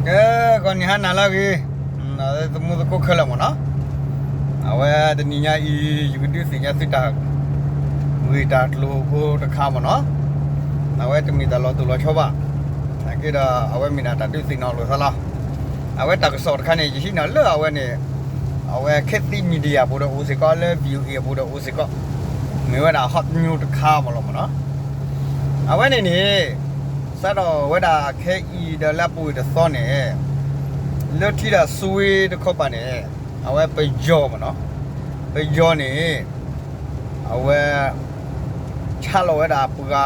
ကဲ, ဂီၤနံၤဟါနၤလၢအဂ့ၤ, သမူသကိးခဲလၢာ်မ့ၢ်နီၤ, အဝဲတနံၤညါအံၤ ယကဒုးသ့ၣ်ညါသုတၢ်ဂ့ၢ်တၢ်ကျိၤဖိတခါမ့ၢ်နီၤ, အဝဲတမ့ၢ်တၢ်လီၤတိၢ်လီၤဆီဘၣ်, နာ်က့ဒီး အဝဲမ့ၢ်ဒၣ်တၢ်ဒုးသ့ၣ်နီၣ်လိာ်သးလီၤ, အဝဲတၢ်ကစီၣ်တခါန့ၣ် ယဟံးန့ၢ်လၢအဝဲန့ၣ်, အဝဲ Khit Thit Media အပူၤဒီးအိၣ်စ့ၢ်ကီး လၢ VOA အပူၤဒီးအိၣ်စ့ၢ်ကီး, မ့ၢ်ဝဲဒၣ် hot news တခါမ့ၢ်လီၤမ့ၢ်နီၤ, အဝဲန့ၣ်န့ၣ် စးထီၣ်ဝဲဒၣ်ခဲအံၤဒီးလၢအပူၤကွံာ်တသီန့ၣ်, လၢထံတၢ်ဆွ့တခီပၤန့ၣ်, အဝဲပယီၤမ့ၢ်နီၤ, ပယီၤန့ၣ်, အဝဲ ဆါလီၤဝဲဒၣ်ပှၤ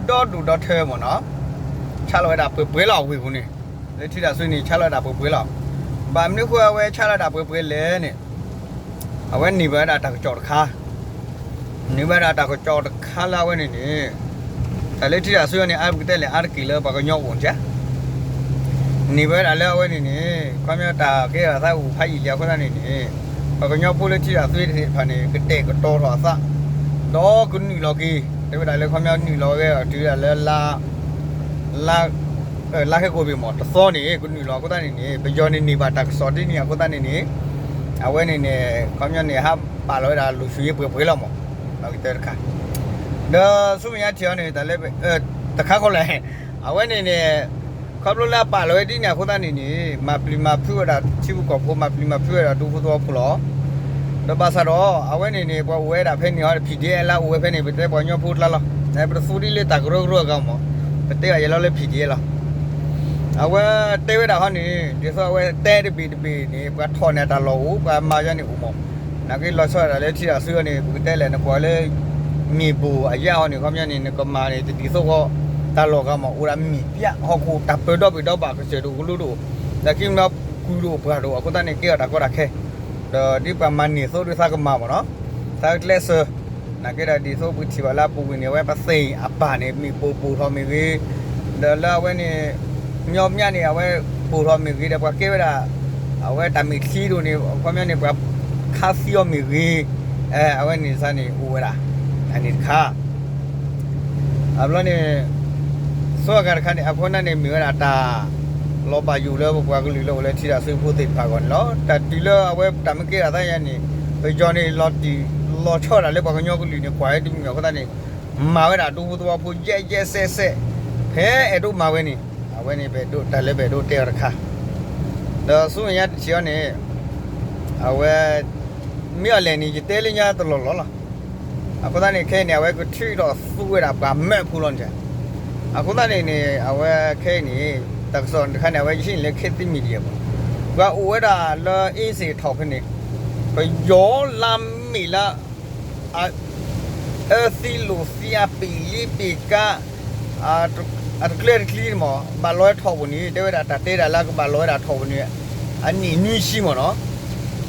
ဒီဒူၣ်ဒီထၢမ့ၢ်နီၤ, ဆါလီၤဝဲဒၣ်ပှဲၤပှဲၤလီၤအဝ့ၢ်ပူၤန့ၣ်, လၢထံတၢ်ဆွ့န့ၣ် ဆါလီၤဝဲဒၣ်ပှဲၤပှဲၤလီၤ, ဘၣ်မနုၤဃိအဝဲဆါလီၤဝဲဒၣ်ပှဲၤပှဲၤလဲၣ်န့ၣ် အဝဲန့ၢ်ဘၣ်ဝဲဒၣ်တၢ်ကစီၣ်တခါ, န့ၢ်ဘၣ်ဝဲဒၣ်တၢ်ကစီၣ်တခါလၢအဝဲန့ၣ်န့ၣ်, တၢ်လၢထံတၢ်ဆွ့အံၤန့ၣ် အါပကတဲလဲၣ် အါတက့ၢ်လၢပှၤကညီအိၣ်န့ၣ်, န့ၢ်ဘၣ်ဝဲဒၣ်လၢအဝဲန့ၣ်န့ၣ် ခီပညီတၢ်ကဲထီၣ်သးအိၣ်ဖးယံာ်လံအဃိသတးန့ၣ်န့ၣ်, ပှၤကညီဖိလၢထံတၢ်ဆွ့သ့ၣ်တဖၣ်န့ၣ် ကတဲာ်ကတီၤထီၣ်အသး, ဒီးကနုာ်လီၤက့ၤ, တဲဝဲဒၣ်လၢခီပညီနုာ်လီၤဝဲတုၤဒၣ်လၢ လါ လါဟဲကိာ်ဘ့ၣ်မး တသီန့ၣ် ကနုာ်လီၤအဃိသတးန့ၣ်န့ၣ် ပယီၤန့ၣ်န့ၢ်ဘၣ်တၢ်ကစီၣ်ဒ်န့ၣ်အဃိသတးန့ၣ်န့ၣ်, အဝဲန့ၣ်န့ၣ် ခီပညီန့ၣ် ဟးပာ်လီၤဝဲဒၣ် လူ့အခွင့်အရေး ပှဲၤပှဲၤလီၤမး, တၢ်ကတၢၢ်တခါ, ဒီးဆူမဲာ်ညါထံးအီၤန့ၣ် တၢ်လၢ တခါဃီလဲၣ်, အဝဲန့ၣ်န့ၣ် ခီဖျိလၢအပာ်လီၤဝဲဒ်န့ၣ်အဃိသတးန့ၣ်န့ၣ် မၤပျံၤမၤဖုးဝဲဒၣ်ထံဖိကီၢ်ဖိ မၤပျံၤမၤဖုးဝဲဒၣ်ဒူဖိသဝီဖိလီၤ. ဒီးဘၣ်ဆၣ်ဒီး အဝဲန့ၣ်န့ၣ် ပှၤအိၣ်ဝဲဒၣ်ဖဲန့ၣ်ဟီ PDF လၢအအိၣ်ဝဲဖဲန့ၣ် ပတဲပှၤကညီဖိကျါလီၤ. ပတသူဒ်လၢတၢ်ကရၢကရိအဂၤမး, ပတဲဘၣ်ယဲလီၤလၢ PDF လီၤ. အဝဲတဲဝဲဒၣ်ဟီန့ၣ် ဒ်သိးအဝဲတဲတဘ့ၣ်တဘ့ၣ်န့ၣ် ပှၤထီၣ်န့ၢ်တၢ်လီၢ်အိၣ် ပှၤမၤယါန့ၣ်အိၣ်မး, နာ်က့လီၤဆီဒၣ်တၢ်လၢထံတၢ်ဆွ့အီၤန့ၣ် ပကတဲလဲၣ် နကွၢ်လၢ မ့ၢ်ဘိၣ်အယၢ်ဟီန့ၣ် ခီပညီန့ၣ် နကမၤန့ၣ် တဒ်သိးဃီ တၢ်လီၢ်ဂၤမး အိၣ်ဒၣ်မ့ၢ်ပျၢ်ဟီၣ်ခိၣ် တၢ်ပၢၢ်ဒီဘ့ၣ်ဒီဘၣ်ကစၢၢ်တအိၣ်ကလူတအိၣ်, ဒီးခံမီၤကွံာ်တအိၣ်ပှၢ်တအိၣ် အဃိသတးန့ၣ် ကဲထီၣ်တၢ်ကီတၢ်ခဲ, ဒီးဒ်ပှၤမၤန့ၢ်သိးဒ်သးကမၤမးနီၤ, သးကျဲးစၢး, နာ်က့ဒီးဒ်သိးပထံၣ်ဘၣ်လၢအပူၤကွံာ်န့ၣ် အဝဲပသ့ၣ်အပၢ်န့ၣ် မ့ၢ်ပိာ်ပိာ်ထီၣ်မ့ၢ်ဂ့ၤ, ဒီးလၢအဝဲန့ၣ် မညီမညါန့ၣ် အဝဲပိာ်ထီၣ်မ့ၢ်ဂ့ၤဒီး ပှၤကဲဝဲဒၣ် အဝဲတၢ်မ့ၢ်ချံဒိၣ်န့ၣ် ခီပညီန့ၣ် ပှၤခးသံအီၤမ့ၢ်ဂ့ၤ, အဝဲန့ၣ်သးန့ၣ်အိၣ်ဝဲဒၣ်, အန့ၣ်တခါ အဘျီန့ၣ် ဆိအဂၤတခါန့ၣ် အဃိန့ၣ်န့ၣ် မ့ၢ်ဝဲဒၣ်တၢ်လီၤဘၣ်ယိၣ်လၢပပှၤကလုာ်လၢအိၣ်လၢထံတၢ်ဆွ့ဖိသ့ၣ်တဖၣ်အဂီၢ်န့ၣ်လီၤ. တၢ်တုၤလၢအဝဲတၢ်မ့ၢ်ကဲထီၣ်သးယါန့ၣ် ပယီၤန့ၣ် လီၤဆီဒၣ်တၢ်လၢပှၤကညီကလုာ်န့ၣ် ကွၢ်ဝဲတမုာ်အဃိသတးန့ၣ် မၤဝဲဒၣ်ဒူဖိသဝီဖိ ယဲၢ်ယဲၢ်စဲးစဲး ဖဲအဲၣ်ဒိးမၤဝဲန့ၣ် အဝဲန့ၣ်ပအဲၣ်ဒိးတၢ်လၢပအဲၣ်ဒိးတဲအီၤတခါ, ဒီးဆူမဲာ်ညါတထံၣ်အီၤန့ၣ် အဝဲ မ့ၢ်အီၤလဲၣ်န့ၣ် ယတဲလၢညါတလီၢ်လီၤလီၤ. အဃိသတးန့ၣ် ခဲအံၤန့ၣ် အဝဲကထုးထီၣ်သူဝဲဒၣ်ပှၤမၢဖိလီၤန့ၣ်, အဃိသတးန့ၣ်န့ၣ် အဝဲခဲအံၤန့ၣ် တၢ်ကစီၣ်တခါန့ၣ် အဝဲယဟံးန့ၢ်လၢ Khit Thit Media ပူၤ, ပှၤအိၣ်ဝဲဒၣ်လၢ အ့စ့ၣ်ထီၣ်ဖဲန့ၣ် ပယီၤလၢမ့ၢ်လၢ အၢသံလိာ်သံအပ့ၤလံပ့ၤကါ အတကျၢတကျံမး ဘၣ်လီၤဝဲထီၣ်ပူၤန့ၣ် တဲဝဲဒၣ်တၢ်တဲဒၣ်လၢကဘၣ်လီၤဝဲဒၣ်ထီၣ်ပူၤန့ၣ် အနံၣ်နွံဆံမးနီၤ,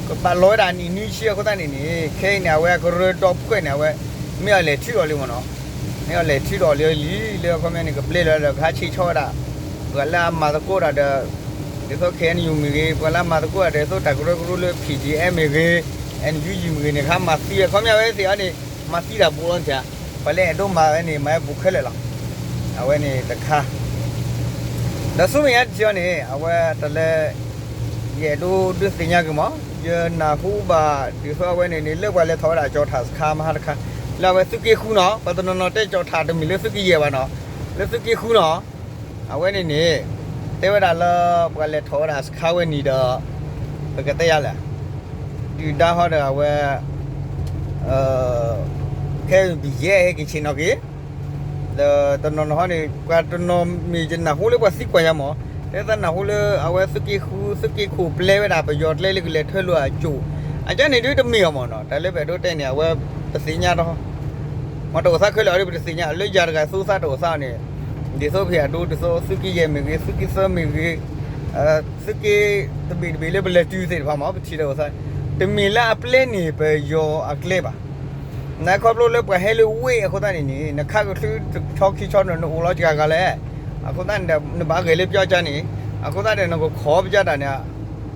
ကဘၣ်လီၤဝဲဒၣ်နံၣ်နွံဆံအဃိသတးန့ၣ်န့ၣ် ခဲအံၤန့ၣ် အဝဲကရၢဒီဖှဲၣ်န့ၣ် အဝဲ မ့ၢ်အီၤလဲၤထုးထီၣ်လံမးနီၤ, မ့ၢ်အီၤလဲၤထုးထီၣ်လံလံလၢအခီပညီန့ၣ် ကပျဲလီၤဒီးကဟးဆံးဆီဝဲဒၣ် ပှၤလၢအမၤသကိးတၢ်ဒီး ဒ်သိး ခဲအံၤယူၤ မ့ၢ်ဂ့ၤ ပှၤလၢအမၤသကိးတၢ်ဒီး ဒ်သိးတၢ်ကရၢကရိလၢ ဖံၣ်ဒံၣ်အဲၣ် မ့ၢ်ဂ့ၤ အဲၣ်ယူၤယံၤ မ့ၢ်ဂ့ၤန့ၣ် ကဟးမၤသံအခီပညီဝဲသ့ၣ်အီၤန့ၣ် မၤသံတၢ်ဘူးလီၤန့ၣ်, ပှၤလၢအဲၣ်ဒိးမၤဝဲန့ၣ် မၤဝဲဘူးခဲလၢာ်လီၤ. အဝဲန့ၣ်တခါ ဒီးဆူမဲာ်ညါတထံၣ်အီၤန့ၣ် အဝဲတၢ်လၢ ယအဲၣ်ဒိးဒုးသ့ၣ်ညါက့ၤမး ယနၢ်ဟူဘၣ် ဒ်သိးအဝဲန့ၣ်န့ၣ် လၢပှၤလဲၤထီၣ်ဝဲဒၣ်ကၠီၣ်ထၣ်စခါမဟါတခါ လၢအဝဲသုးက့ဃုနီၤ, ပှၤတနီၤနီၤတဲကၠီၣ်ထၣ်တမ့ၢ်လၢသုးက့ယဲၢ်ဘၣ်နီၤ, လၢသုးက့ဃုနီၤ, အဝဲန့ၣ်န့ၣ် တဲဝဲဒၣ်လၢ ပှၤလဲၤထီၣ်ဝဲဒၣ်စခါဝဲန့ၣ်ဒီး ပကတဲယၤလဲၣ်, ဒုၣ်ဒါဟီဒီးအဝဲ ခဲအံၤ ဘံၣ်ယဲၢ် ဟဲက့ၤဆ့ၣ်နီၤက့ၤ ဒီးတနီၤနီၤဟီန့ၣ် ပှၤတနီၤမ့ၢ်ယနၢ်ဟူလၢပှၤသံကွၢ်ယၤမး, တဲသးနၢ်ဟူလၢအဝဲသုးက့ဃု သုးက့ခိၣ်ပျဲဝဲဒၣ်ပယီၤကျဲလၢကလဲၤထၢလိာ်အစိၣ်, အကန့ၣ်ဒုးတမ့ၢ်အီၤမးနီၤ, တၢ်လၢပအဲၣ်ဒိးတဲန့ၣ် အဝဲပသ့ၣ်ညါဒီး မ့ၢ်တအိၣ်သးခဲလၢာ်အီၤဒ်ပတသ့ၣ်ညါ လၢယၤတဂၤသူသးတအိၣ်သးန့ၣ်, ဒ်သိးဖဲအဒိ ဒ်သိးသုးက့ယဲၢ်မ့ၢ်ဂ့ၤ သုးက့သၢမ့ၢ်ဂ့ၤ သုးက့တဘ့ၣ်တဘ့ၣ်လၢပလဲၤတုၤသ့ၣ်တဖၣ်မး ပထံၣ်တၢ်အိၣ်သး, တမ့ၢ်လၢအပျဲန့ၣ်ပယီၤအကျဲဘၣ်. နခီဖျိလၢပှၤဟဲလၢဝ့ၢ်အဃိသတးန့ၣ်န့ၣ် နခါကချုတဆီခံဆီန့ၣ် နအိၣ်လီၤစှၤဂၤလဲၣ်, အဃိသတးန့ၣ်ဒီး နဘၣ်ဂဲၤလၢပျီကါန့ၣ်, အဃိသတးန့ၣ် နကခိးပျီတၢ်န့ၣ်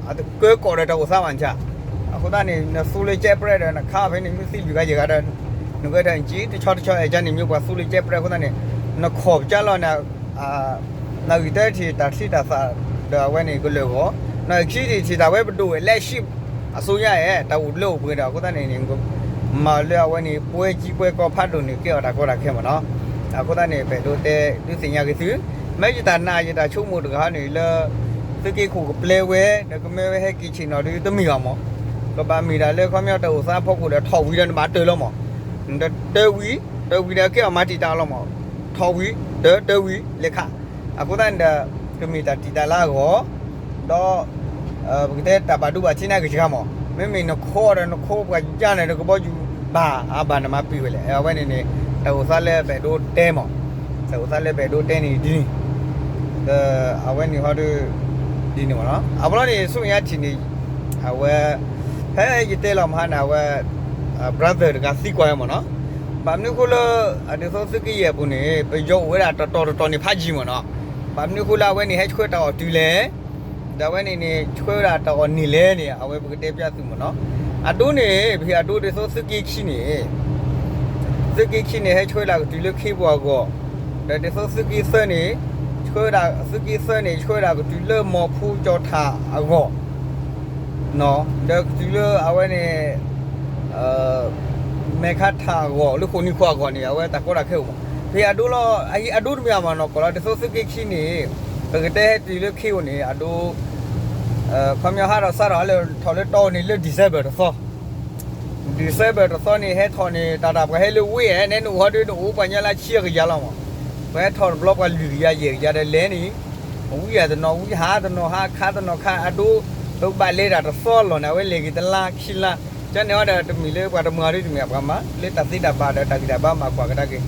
အတကၢကီၣ်ဒီးတၢ်အိၣ်သးဘၣ်န့ၣ်, အဃိသတးန့ၣ် နသူလၢကဲပြဲဒီး နခါဖဲန့ၣ် မ့ၢ်သံလွံၢ်ဂၤယဲၢ်ဂၤဒီး နကဲထီၣ်ကံတဆီတဆီအဲၣ်ကါန့ၣ် မ့ၢ်ပှၤသူလၢကဲပြဲအဃိသတးန့ၣ် နခိးပျီလီၤန့ၣ် နဂံၢ်တထံၣ်တၢ်ချံတၢ်သၣ် ဒီးအဝဲန့ၣ်ကလၢာ်ဂီၤ, နီၢ်ခံထံၣ်ထံၣ်တၢ်ဝဲပဒိၣ်ဝဲလဲၣ် ရှံးအစိုးရ တၢ်အိၣ်လၢအိၣ်ပှဲၤဒီး အဃိသတးန့ၣ်န့ၣ် မၤလၢအဝဲန့ၣ် ပှဲၤကံပှဲၤကီဖးဒိၣ်န့ၣ် ကဲအီၤတၢ်ကီတၢ်ခဲမ့ၢ်နီၤ. အဃိသတးန့ၣ် ပအဲၣ်ဒိးတဲဒုးသ့ၣ်ညါက့ၤသု, မ့ၢ်ယတၢ်နာ်ယတၢ်ဆိကမိၣ်တဂၤန့ၣ်လၢ သုးက့ခိၣ်ကပျဲဝဲ ဒီးကမၢဝဲဟဲက့ၤဆ့ၣ်နီၤဒုးတမ့ၢ်ဘၣ်မ့ၢ်, ကဘၣ်မ့ၢ်တၢ်လၢခီပညီတၢ်အိၣ်သးဖီခိၣ်ဒီးထီၣ်ဝံၤဒီးနဘၣ်တၢၢ်လီၤမ့ၢ်, တၢၢ်ဝံၤ, တၢၢ်ဝံၤဒီးကဲအီၤမၤတံာ်တာ်လီၤမ့ၢ်, ထီၣ်ဝံၤ, တၢၢ်, တၢၢ်ဝံၤလဲၤခး, အဃိသတးန့ၣ်ဒီး ကမ့ၢ်တၢ်တံာ်တာ်လၢအဂီၢ်, ဒီး ပကတဲတၢ်ဘၣ်ဒိဘၣ်ထံးန့ၣ်ကစှၤမ့ၢ်, မ့မ့ၢ်နခီဒီးနခီပှၤယါန့ၣ် နကဘီယူၤဘၣ်အါဘၣ်နမၤပံာ်ဝဲလဲၣ်. အဝဲန့ၣ်န့ၣ် တၢ်အိၣ်သးလၢပအဲၣ်ဒိးတဲမ့ၢ်, တၢ်အိၣ်သးလၢပအဲၣ်ဒိးတဲန့ၣ်ဒ်န့ၣ်, ဒီးအဝဲန့ၣ်ဟီဒီး ဒ်န့ၣ်မ့ၢ်နီၤ. အဘျီန့ၣ် ဆူညါထံၣ်န့ၣ် အဝဲ ဖဲယတဲလီၤမဟါန့ၣ် အဝဲ brother တဂၤသံကွၢ်ဝဲမ့ၢ်နီၤ, ဘၣ်မနုၤဃိလၢ အဒ်သိးသုးက့ယဲၢ်အပူၤန့ၣ် ပယီၤအိၣ်ဝဲဒၣ်တတီၤတတီၤန့ၣ်ဖးယံာ်မ့ၢ်နီၤ, ဘၣ်မနုၤဃိလၢအဝဲန့ၣ်ဟဲဆှၢတၢ်အီၣ်တုၤလဲၣ်, ဒီးအဝဲန့ၣ်န့ၣ် ဆှၢဝဲဒၣ်တၢ်အီၣ်န့ၢ်လဲၣ်န့ၣ် အဝဲပကတဲပျးသုမ့ၢ်နီၤ. အဒိန့ၣ် ပဟံၣ်အဒိဒ်သိးသုးက့ခံန့ၣ် သုးက့ခံန့ၣ် ဟဲဆှၢဒၣ်ကတုၤလၢခ့ပူၤအဂီၢ်, ဒီးဒ်သိးသုးက့သၢန့ၣ် ဆှၢဒၣ် သုးက့သၢန့ၣ် ဆှၢဒၣ်ကတုၤလၢမီၤဖိကၠီၤထၣ်အဂီၢ်, ဒီးကတုၤလၢအဝဲန့ၣ် မဲာ်ခါထၣ်အဂီၢ် လၢဃိာ်နံၤခိၣ်အဂီၢ်န့ၣ် အဝဲတၢ်ကီတၢ်ခဲအိၣ်မး. ပဟံၣ်အဒိလီၤ အဟံၣ်အဒိတမံၤမ့ၢ်နီၤ ကိးလီၤ ဒ်သိးသုးက့ခံန့ၣ် ပကတဲဟဲတုၤလၢခ့အိၣ်န့ၣ် အဒိ ခီပညီဟးထီၣ်စးထီၣ်လၢထီၣ်လၢတီၢ်န့ၣ်လၢ December တသီ December တသီန့ၣ် ဟဲထီၣ်န့ၣ် တၢ်တၢ်ပှၤဟဲလၢဝ့ၢ်ဧါ နဲနအိၣ်ဟီဒုး နအိၣ်ပှၤညီလၢဆံကယၤလီၤမး. ပှၤဟဲထီၣ်တဘျီပှၤလွံၢ်ကယၤယဲၢ်ကယၤဒီးလဲၤန့ၣ် ဝံအတနီၤဝံ ဟးတနီၤဟး ခးတနီၤခး အဒိ ပကဘၣ်လဲၤတၢ်တသီလီၤန့ၣ် အဝဲလဲၤက့ၤတလါခံလါ ကန့ၣ်အီၤဒီးတမ့ၢ်လၢပှၤတမၤဒ်တမ့ၢ်ပှၤမၤ လၢတၢ်သ့တၢ်ဘၣ်ဒီးတၢ်ဂံၢ်တၢ်ဘါမၤကွၢ်ကဒါက့ၤ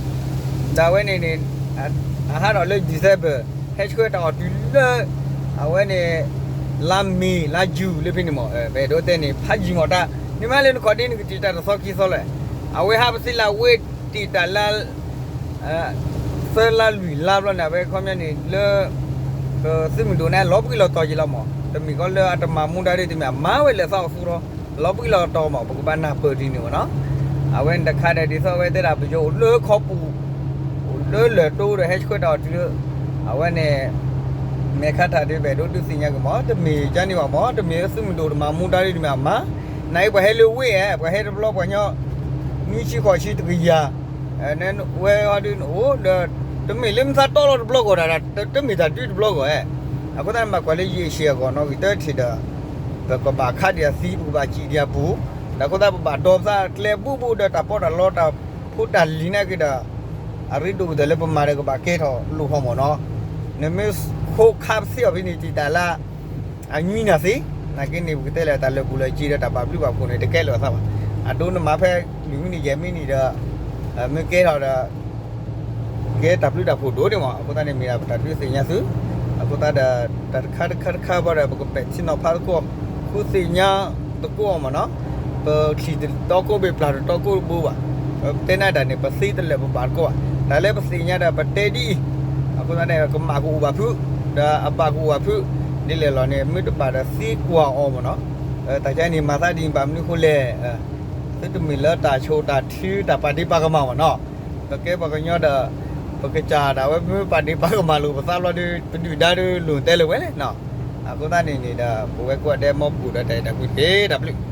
ဒီးအဝဲန့ၣ်န့ၣ် အဟးထီၣ်လၢ December ဟဲဆှၢတၢ်အီၣ်တုၤလၢ အဝဲန့ၣ် လါမ့ၤ လါယူၤလၢဖဲန့ၣ်မး ပအဲၣ်ဒိးတဲန့ၣ် ဖးယံာ်မးတၢ် န့ၣ်မးလၢနခီၣ်ဒ့ နကတံာ်တၢ်တသီခံသီလၢ အဝဲဟးပသ့လၢဝ့ၢ်တံာ်တာ်လၢ သၢလါလွံၢ်လါဘျီန့ၣ် အဝဲခီပညီန့ၣ်လၢ ပသုးမုၢ်ဒိၣ်န့ၣ် လီၤဘှံးလီၤတီၤက့ၤလီၤမး တမ့ၢ်ကီလၢအတမၤမူဒါဒ်တမ့ၢ် အမၤဝဲလဲၤသးအီၣ်သူၣ်ထီၣ် လီၤဘှံးလီၤတီၤမး ပကဘၣ်နၢ်ပၢၢ်ဒ်န့ၣ်မးနီၤ အဝဲန့ၣ်တခါဒီးဒ်သိးအဝဲတဲဒၣ်ပယီၤအိၣ်လၢခီပူၤ အိၣ်လၢလၢၢ်တိဒီးဟဲဆှၢတၢ်အီၣ်တုၤလၢ အဝဲန့ၣ် မဲာ်ခါထၣ်ဒ်ပအဲၣ်ဒိးဒုးသ့ၣ်ညါက့ၤမး တမ့ၢ်ကန့ၣ်ဘၣ်မး တမ့ၢ်သုးမုၢ်ဒိၣ်တမၤမူဒါဒ်တမ့ၢ်အမၤ နအံၤပှၤဟဲလၢဝ့ၢ်ဧါ ပှၤဟဲတဘျီပှၤညီ နွံဆံဃိးဆံတကယၤ နဝဲဟီဒုးနအိၣ်ဒီး တမ့ၢ်လၢမ့ၢ်သးတီလီၤတဘျီဂီၢ်ဒၣ် တမ့ၢ်တၢ်ဒုးတဘျီဂီၢ်ဧါ အဃိသတးန့ၣ် မၤကွၢ်လၢယ့ၣ်ၡံအဂီၢ်နီၣ်ဂံၢ်တၢထံၣ်ဒီး ပကဘၣ်ခးဒံးအသံ ပကဘၣ်စံၣ်ဒံးအပူၤ ဒီးအဃိသတးပဘၣ်ဒိးပသးကျဲဘူးဘူးဒီးတၢ်ပီးတၢ်လီတၢ်ဖိတၢ်လံၤန့ၣ်က့ၤဒီး အရ့ဒိၣ်ကတၢၢ်လၢပမၤဒီးကဘၣ်ကဲထီၣ်လိၣ်ထီၣ်မးနီၤ နမ့ၢ်ခိးခးပသ့အီၤဖဲန့ၣ်တံာ်တာ်လၢ အညွံနၤသ့, နာ်က့န့ၣ် ပကတဲလၢတၢ်လၢာ်ဘူၣ်လၢာ်စ့ဒီးတၢ်ပာ်ဘျုးပာ်ဖှိၣ်န့ၣ် တကဲလၢာ်အသးဘၣ်. အဒိနမၤဖဲလွံၢ်မံးနံးယဲၢ်မံးနံးဒီး မ့ၢ်ကဲထီၣ်ဒီး ကဲတၢ်ဘျုးတၢ်ဖှိၣ်ဒိၣ်န့ၣ်မး. အဃိသတးန့ၣ် မ့ၢ်ဒၣ်ပတၢ်ဒုးသ့ၣ်ညါသု, အဃိသတးဒီး တၢ်တခါတခါတခါဘၣ်ဒီး ပကပဲာ်ထံနီၤဖးသကိး ဃုသ့ၣ်ညါသကိးအီၤမးနီၤ. ပချံၣ်တတီကိၢ်ဘ့ၣ် ပျၢ်တတီကိၢ်တဘိဘၣ်. ပတဲနၤဒၣ်န့ၣ် ပသ့တလၢာ်ပဘၣ်တကိးဘၣ်. တၢ်လၢပသ့ၣ်ညါဒီးပတဲဒ်အံၤ, အဃိသတးန့ၣ် ကမၣ်ကအိၣ်ဘၣ်ဖုး, ဒီးအဘၣ်ကအိၣ်ဘၣ်ဖုး, ဒ်လဲၣ်လီၤန့ၣ် မ့ၢ်တဘၣ်ဒီးသံကွၢ်အီၤမးနီၤ. တၢ်ကါန့ၣ် မၤသးဒ်အံၤဘၣ်မနုၤဃိလဲၣ်, သုတမ့ၢ်လၢတၢ်ဆိၣ်တၢ်ထုတၢ်ပာ်ဒ့ပာ်ကမၣ်မးနီၤ. ပကဲပှၤကညီဒီး ပကစၢ်ဒၣ်ဝဲမ့ၢ်ပာ်ဒ့ပာ်ကမၣ်လိာ်ပသးဘျီဒီး ပဒုၣ်ဒါဒီးလိၣ်တဲလၢၤဝဲလဲၣ်နီၤ. အဃိသတးန့ၣ်န့ၣ်ဒီး ပဝဲကိးဂၤဒဲး မ်ပူၤဒီးတၢ်အဲၣ်တၢ်ကွံတက့ၢ်. တၢ်ဘျုး